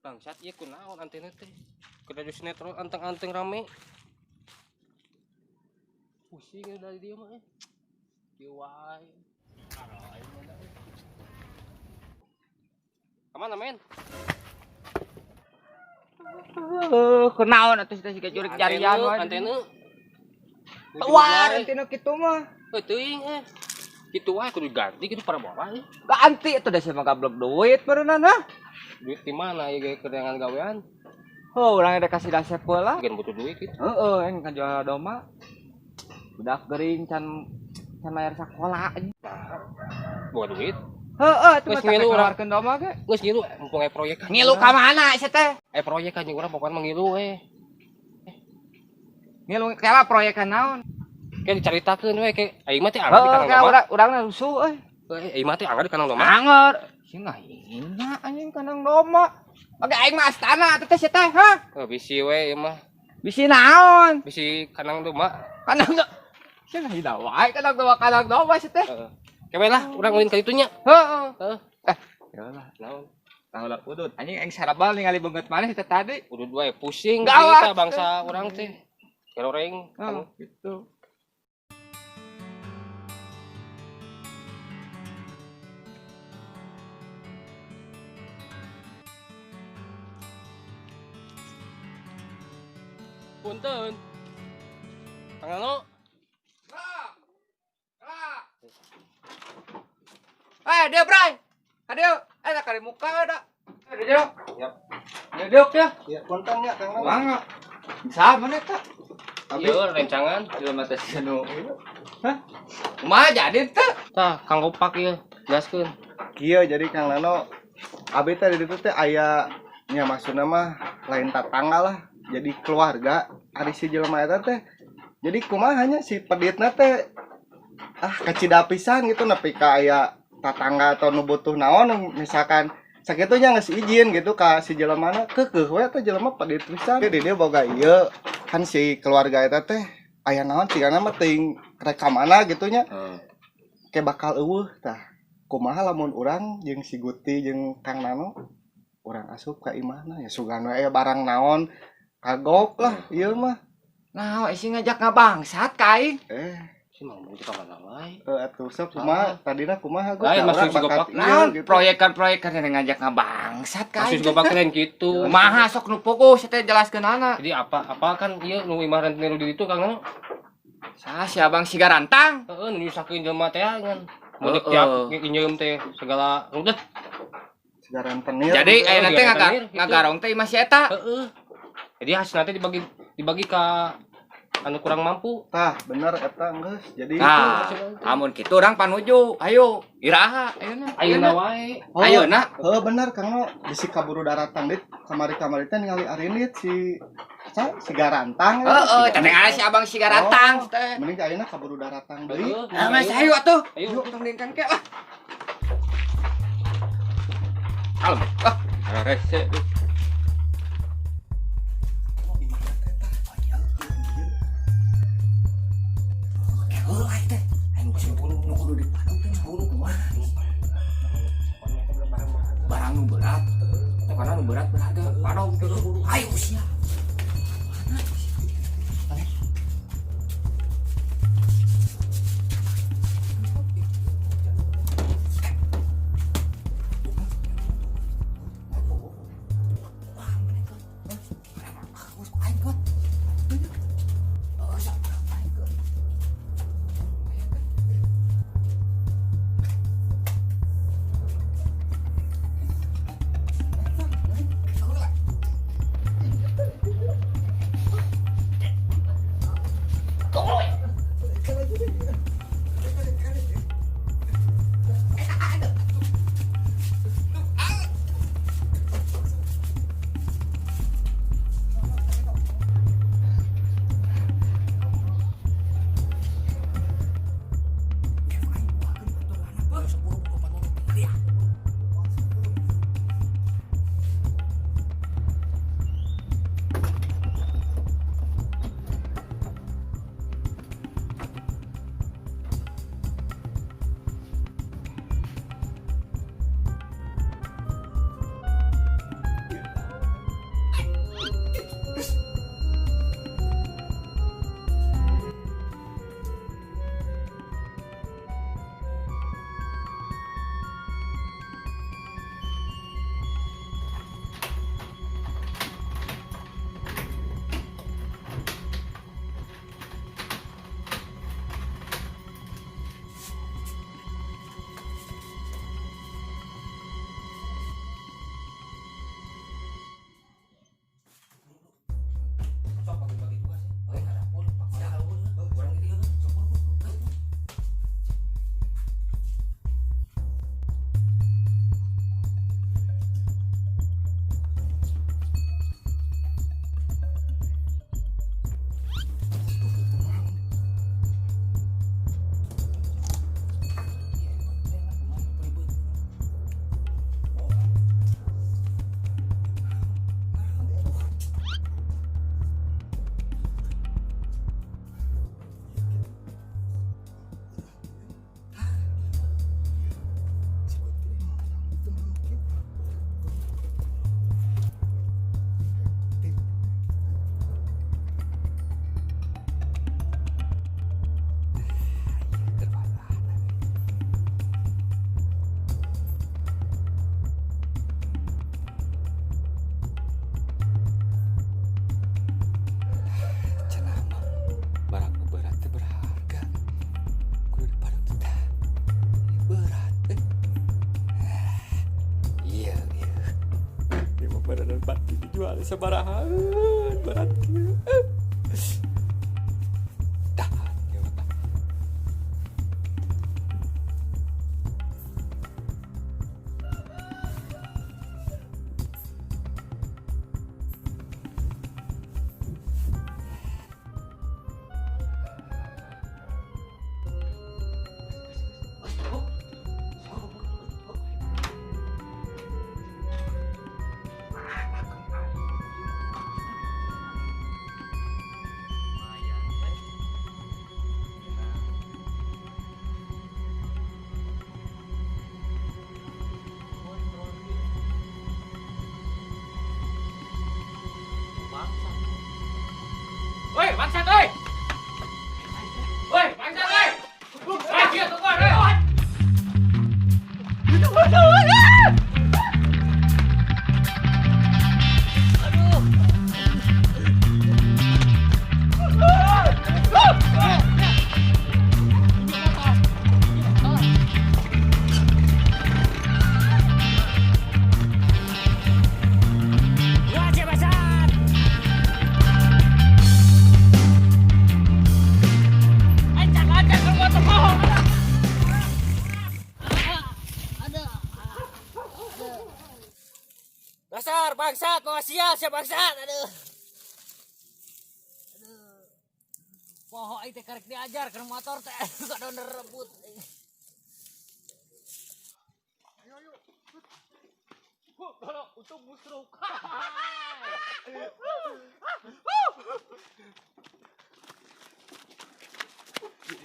Bangsat ieu kunaon antena teh. Kudu di sinetron anteng-anteng rame. Pusing dari dia mah eh. Kieu wae. Kemana men? Kunaon atuh siga jurik jarian wae. Antena. Tawar antena kitu mah. Heuh teuing eh. Kitu wae kudu ganti kitu para bawa eh. Ganti atuh da sia mah gablek duit beureunan hah. Duit di mana ya kerengan gawean? Oh, urang ada kasih dasep heula. Gen butuh duit gitu. Heeh, yang kan jual domba. Budak gering can can bayar sakola anjing. Boga duit. Heeh, itu mah Geus ngilu urang. keluarkeun domba ge. Geus ngilu mumpung aya proyek. Ngilu ka mana sia teh? Aya proyek anjing urang pokokna mah ngilu we. Ngilu kela proyekan naon? Kayak dicaritakeun we ke aing mah teh anggar di Heeh, kandang kela domba. urang urangna rusuh euy. Heuh, aing mah teh anggar di kandang domba. Anggar. Si ngahina anjing kandang domba. Oke aing mah astana atuh teh sia teh, hah? Heuh, bisi we ieu mah. Bisi naon? Bisi kandang domba. Kandang domba. Si ngahina wae kandang domba kandang domba sia teh. Heeh. Kewe lah urang ulin ka ditu nya. Heeh. Heeh. Eh, yalah. Naon? Tahu lah udut. Anjing aing sarabal ningali beungeut maneh teh tadi. Udut wae pusing Gawat. cerita bangsa urang teh. Keroreng. Oh, gitu. Punten. Kang Nano. Eh, dia Bray. Aduh, eh kali muka ada. Dia. Yap. Dia diuk ya. Ya, punten nya Kang Nano. Mangga. Bisa mana eta? Ieu rencangan. Jelema teh nu. Hah? Kumaha jadi teh? Tah, Kang Gopak ieu, jelaskeun. Kieu jadi Kang Nano abi teh di ditu teh aya nya maksudna mah lain tatangga lah, jadi keluarga ari si jelema eta teh. Jadi kumaha nya si peditna teh ah kacida pisan gitu nepi ka aya tatangga atau nu butuh naon misalkan sakitu nya geus izin gitu ka si jelemana keukeuh we eta jelema pedit pisan. Di dieu boga ieu kan si keluarga eta teh aya naon cigana mah teuing rek ka mana gitu nya. Kayak bakal eueuh tah. Kumaha lamun urang jeung si Guti jeung Kang Nano urang asup ka imahna ya sugan we aya barang naon kagok lah ieu mah. Nah, isi ngajak ngabangsat ka aing. Si mau mau ka mana wae. Atuh sok kumaha tadina kumaha gua Lain, tah maksud urang si bakat Gopak. ieu Naon gitu. proyekan-proyekan yang ngajak ngabangsat ka Maksud aing. Gopak lain gitu. Kumaha sok nu fokus teh jelaskeunana. Jadi apa apa kan ieu nu imah rentenir di ditu Kang Nano. Sah si abang siga rantang. Heeh, nu nyusahkeun jelema teh ngan. Mun Heeh. tiap nginjem teh segala rudet. Siga rentenir. Jadi Heeh, ayeuna teh siga rentenir, gitu. ngagarong teh imah si eta. Heeh. Jadi hasilna teh dibagi dibagi ka anu kurang mampu. Tah bener eta geus. Jadi Nah, amun kitu urang panuju. Ayo, iraha ayeuna. Ayeuna wae. Oh, Ayeuna. Heuh bener Kang No, bisi kaburu daratang dit kamari-kamari teh ningali arinit si sa si garantang. Heeh, teh si abang siga rantang teh. Mending ayeuna kaburu daratang deui. Heeh. Ah, mas ayo atuh. Ayo. Tong dingkan ke lah. Kalem. Ah, rese. Barang nu berat. Karena nu berat berharga. Padahal buru. Ayo sia. Beneran bati dijual sabarahaan berat kieu. Dah, ieu mah. Woi, bangsat woi. Woi, bangsat woi. Woi, dia keluar woi. Dasar bangsat, bawa sial sia bangsat. Aduh. Aduh. Poho aing teh karek diajar kana motor teh kadon rebut.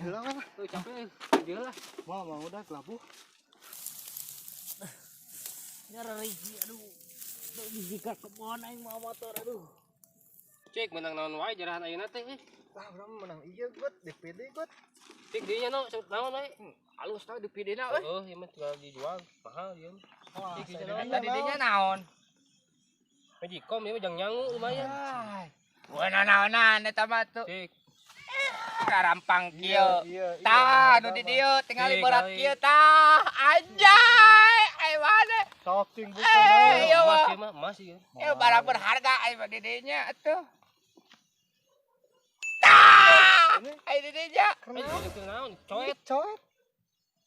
Hilang kan? Tuh capek dia lah. Mau mau udah kelabuh. Nyereri aduh. Jika kemana aing mau motor aduh. Cek menang naon wae jarahan ayeuna teh. Lah urang menang iya gut, DPD gut. Cek dinya no, naon wae. Halus tau di pidena euy. Heeh, ieu mah tinggal dijual, mahal ieu. Wah, Cek dinya Eta di dinya naon? Magicom ieu mah jang nyangu lumayan. Wah naonan eta mah tuh. Cek. Karampang kieu. Iya, iya. Tah nu di dieu tingali Cik, berat kali. kieu tah. Anjay, ai mana? Sok cing bukan. Eh, iya Emas mah. ieu mah, emas ieu. Eh barang berharga ai mah di dinya atuh. Tah! Ai di dinya. Eh, itu naon? Coet. Coet.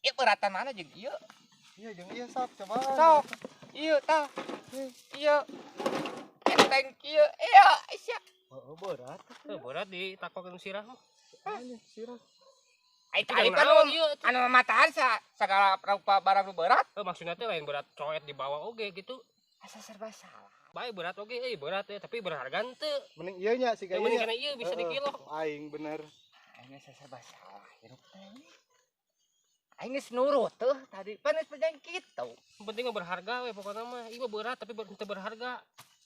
Ieu beratan mana jeung ieu? Iya jeung iya sok coba. Sok. Ieu tah. Ieu. Enteng kieu. Ieu sia. Oh, berat. Eh, berat ditakokeun sirah mah. Ini sirah. Ai Itu tadi jang kan naon ieu atuh. anu matahan sa segala rupa barang nu berat. Eh, maksudnya teh lain berat coet dibawa oge gitu. Asa serba salah. Bae berat oge, euy berat ya, tapi berharga henteu. Mending iya nya sih Yang mending kana ieu bisa dikilo. Aing bener. Aing geus serba salah hirup teh. Aing geus nurut tuh tadi pan geus perjanjian kitu. Yang penting mah berharga we pokokna mah. Ieu mah berat tapi teu berharga.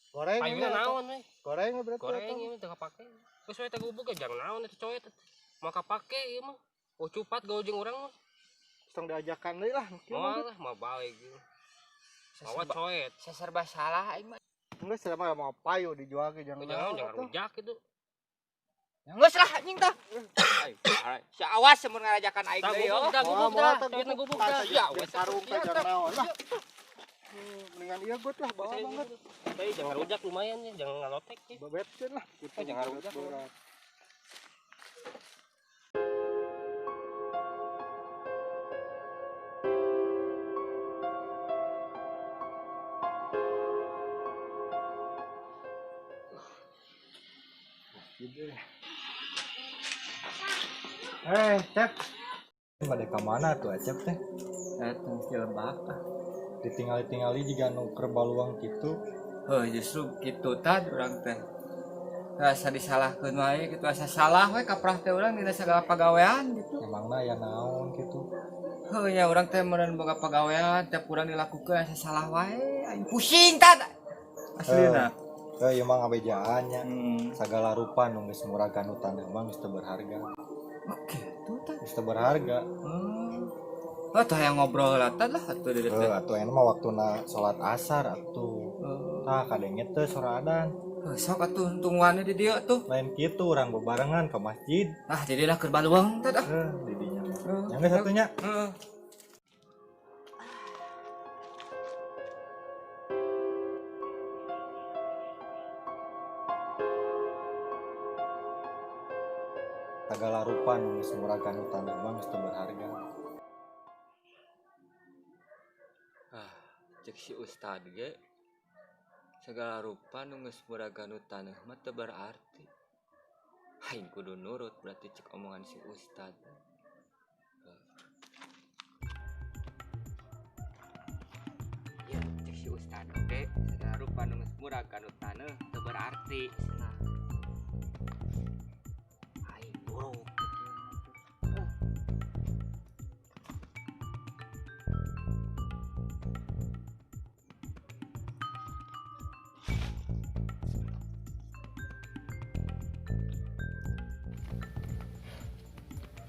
Goreng Payuna naon we? Goreng berarti. Goreng ieu mah teu kapake. Geus we teh gubuk ge jang naon eta coet. Mau kapake ieu mah. Oh cupat gaul jeung urang mah. Tong diajakan deui lah. Moal lah, mau balik gitu. Mawa coet. Saya serba salah aing mah. Enggak selama mau payu dijual ke jangan. Jangan jangan rujak gitu. Geus lah anjing tah. Si awas mun ngarajakan aing Tah deui gubuk yo. tah gubuk tah. Coetna gubuk tah. Iya, wes sarung teh jangan naon lah. Mendingan iya gut lah bawa banget. Tapi jangan rujak lumayan ya, jangan ngalotek ya. Bebetkeun lah. Gitu, Jangan rujak. berat. Gitu. Eh, Cep. Pada ka mana tuh Acep teh? Eta si lebak. Ditinggali-tingali jiga nu keur baluang kitu. Heuh justru kitu tah urang teh. Rasa disalahkeun wae kitu asa salah we kaprah teh urang dina sagala pagawean gitu. Emangna aya naon kitu? Heuh nya urang teh meureun boga pagawean tiap urang dilakukeun asa salah wae aing pusing tah. Aslina. Eh, ieu mah ngabejaan nya. Hmm. Sagala rupa nu geus murah ganu tanah mah geus teu berharga. Oke, tuh tah. Geus teu berharga. Oh, tuh yang ngobrol lah tah lah atuh di Heuh, teh. atuh ayeuna mah waktuna salat asar atuh. Tah kadenge teh sora adan. Heuh, sok atuh tungguannya di dieu tuh. Lain kitu urang bebarengan ke masjid. Ah, jadilah keur baluang tah dah. Heuh, di dinya mah. Yang geus satunya. Heeh. Sagala rupa nu geus murag kana taneuh mah geus teu berharga. Ah, cek si ustad ge segala rupa nu geus murag kana taneuh mah teu berarti. Aing kudu nurut berarti cek omongan si ustad. Ya, cek si ustad oge segala rupa nu geus murag kana taneuh teu berarti. Nah. Aing nurut.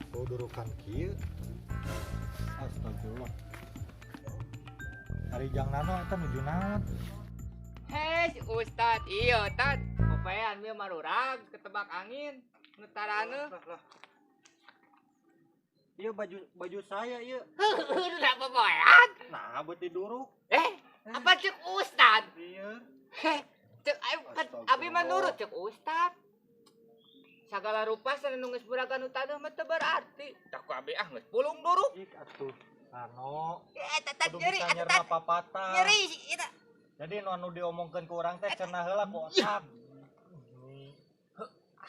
Bau durukan kieu. Astagfirullah. Ari Jang Nano eta nuju naon? Hei, si ustad, iya tad, popean ieu marurag ketebak angin, nu taraneuh. Iya baju saya ieu. Heueuh, da popoean. Nah, buat diduruk. Apa cek ustad? Iya. Heh, cek aing kan abi mah nurut cek ustad. Sagala rupa sana nu geus murag kana taneuh mah teu berarti. Tah ku abi ah geus pulung duruk. Ih atuh. Nano. Eta tad Kudu nyeri, bisa eta nyerna tad papatah. nyeri eta. Jadi nu anu diomongkeun ku urang teh cenah heula ku otak.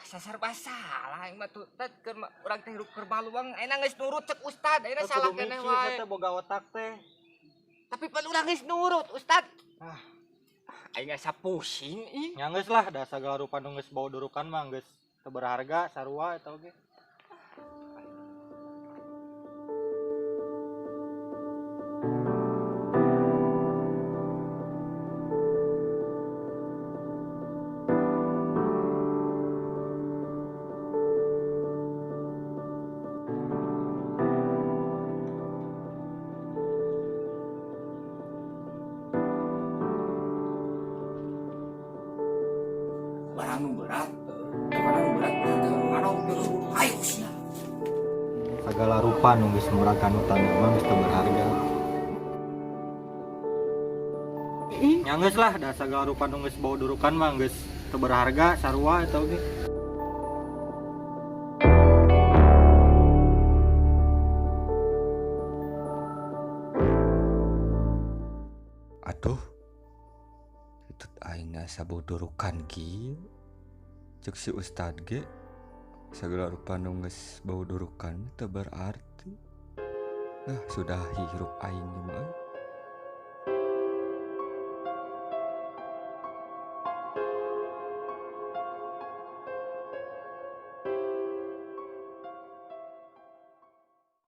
Asa serba salah aing mah tuh tad keur urang teh hirup keur baluang ayeuna geus nurut cek ustad, ayeuna salah Kudu keneh mikir wae. teh boga otak teh. Tapi pan urang geus nurut ustad. Ah. Aing asa pusing ih. Nya geus lah da sagala rupa nu geus bau durukan mah geus teu berharga sarua eta oge. Barang nu berat, barang nu berat, barang nu berat, ayo sia. Sagala rupa nu geus murag kana taneuh mah geus teu berharga. Nya geus lah da sagala rupa nu geus bau durukan mah geus teu berharga sarua eta oge. Aduh, itu aing asa bodorukan kieu. Cek si ustad ge segala rupa nu geus bau durukan teu berarti. Ah, sudah hirup aing mah.